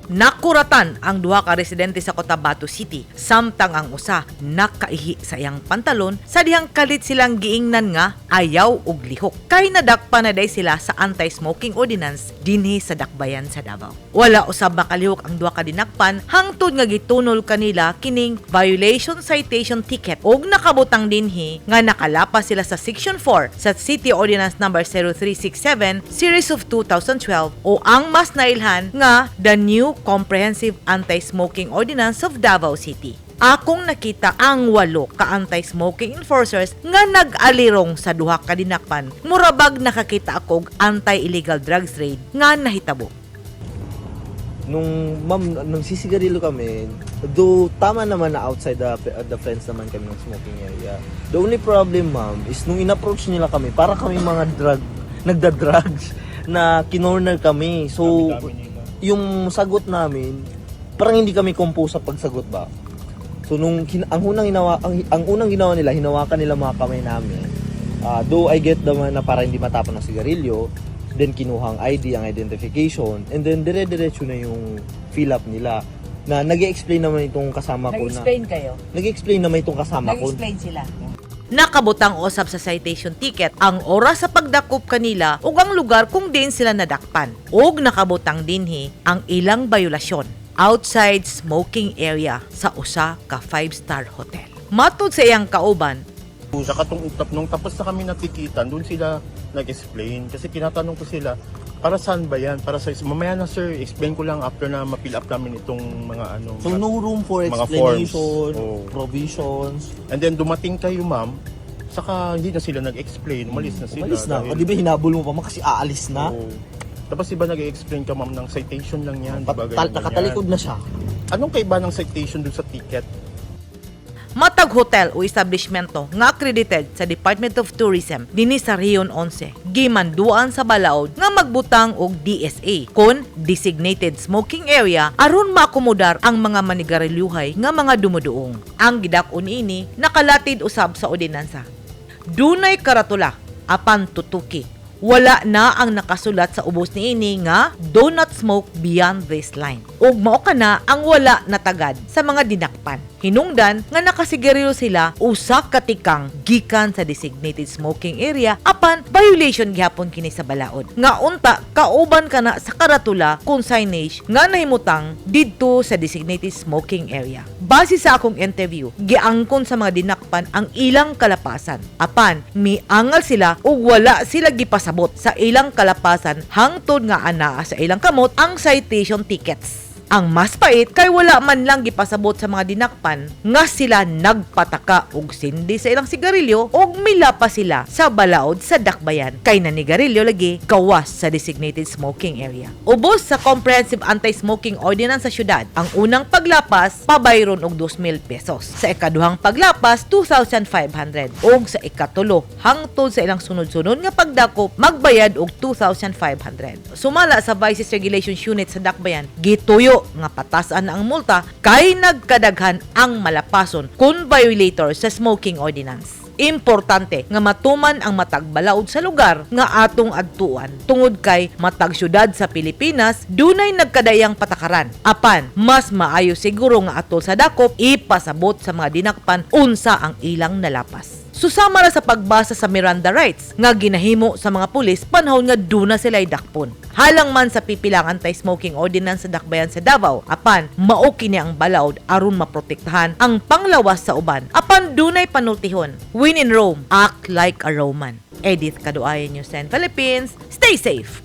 Nakuratan ang duha ka residente sa Cotabato City samtang ang usa nakaihi sa iyang pantalon sa dihang kalit silang giingnan nga ayaw og lihok. Kay nadakpan na day sila sa anti-smoking ordinance dinhi sa Dakbayan sa Davao. Wala usab makalihok ang duha ka dinakpan hangtod nga gitunol kanila kining violation citation ticket og nakabutang dinhi nga nakalapas sila sa Section 4 sa City Ordinance Number 0367 Series of 2012 o ang mas nailhan nga the New Comprehensive Anti-Smoking Ordinance of Davao City. Akong nakita ang walo ka anti-smoking enforcers nga nag-alirong sa duha ka dinakpan. Murabag nakakita ako og anti-illegal drugs raid nga nahitabo. Nung, ma'am, nung sisigarilyo kami, though tama naman na outside the fence naman kami ng smoking area. The only problem, ma'am, is nung in-approach nila kami, para kami mga nagda-drugs na kinorner kami. So, yung sagot namin, parang hindi kami compose sa pagsagot ba. So nung ang unang ginawa nila, hinawakan nila mga kamay namin. Though I get naman na para hindi matapon ng sigarilyo, then kinuha ang ID, ang identification, and then dire-diretso na yung fill up nila. Na nag-explain naman itong kasama ko na Kayo? Nag-explain naman itong kasama ko. Sila? Nakabutang usab sa citation ticket ang oras sa pagdakop kanila ug ang lugar kung diin sila nadakpan. Ug nakabutang dinhi ang ilang biolasyon, outside smoking area sa usa ka 5-star hotel. Matud sa iyang kauban, Sa katong utap, nung tapos na kami natikitan, doon sila nag-explain. Kasi tinatanong ko sila, para saan ba yan? Para sa, mamaya na, sir, explain ko lang after na ma-fill up namin itong mga ano. So no room for mga forms. explanation, Oo. provisions. And then dumating kayo, ma'am, saka hindi na sila nag-explain, umalis na sila. Umalis na. Dahil- O, di ba hinabol mo pa man kasi aalis na? Oo. Tapos iba nag-explain ka, ma'am, ng citation lang yan. Di ba, ganyan, Nakatalikod ganyan. na siya. Anong kaiba ng citation dun sa ticket? Matag hotel o establishmento nga accredited sa Department of Tourism dinhi sa Region 11 gimanduan sa balaod nga magbutang og DSA kon designated smoking area aron maakomodar ang mga manigarilyuhay nga mga dumuduong. Ang gidak-on ini nakalatid usab sa ordinansa. Dunay karatula apan tutuki. Wala na ang nakasulat sa ubos niini nga "Do not smoke beyond this line." Ug mao kana ang wala natagad sa mga dinakpan. Hinungdan nga nakasigarilyo sila usa ka tikang gikan sa designated smoking area, apan violation gihapon kini sa balaod. Nga unta kauban kana sa karatula kung signage nga nahimutang didto sa designated smoking area. Base sa akong interview, giangkon sa mga dinakpan ang ilang kalapasan. Apan miangal sila ug wala sila gipasabot sa ilang kalapasan hangtod nga anaa sa ilang kamot ang citation tickets. Ang mas pait kay wala man lang gipasabot sa mga dinakpan nga sila nagpataka og sindi sa ilang sigarilyo og milapas sila sa balaod sa Dakbayan kay nanigarilyo lagi gawas sa designated smoking area. Ubos sa Comprehensive Anti-Smoking Ordinance sa syudad, ang unang paglapas pabayron og 2,000 pesos. Sa ikaduhang paglapas, 2,500, ug sa ikatulo hangtod sa ilang sunod-sunod nga pagdakop magbayad og 2,500. Sumala sa Vices Regulations Unit sa Dakbayan, gituyo nga patasan ang multa kay nagkadaghan ang malapason kun violator sa smoking ordinance. Importante nga matuman ang matag balaod sa lugar nga atong adtuan tungod kay matag syudad sa Pilipinas dunay nagkadayang patakaran. Apan mas maayo siguro nga atol sa dakop ipasabot sa mga dinakpan unsa ang ilang nalapas. Susama ra sa pagbasa sa Miranda rights nga ginahimo sa mga pulis panahon nga duna sila dakpon. Halang man sa pipilang anti-smoking ordinance sa Dakbayan sa Davao, apan mao kini ang balaod aron maprotektahan ang panglawas sa uban. Apan dunay panultihon. When in Rome, act like a Roman. Edith Kaduayan, News 10 Philippines. Stay safe.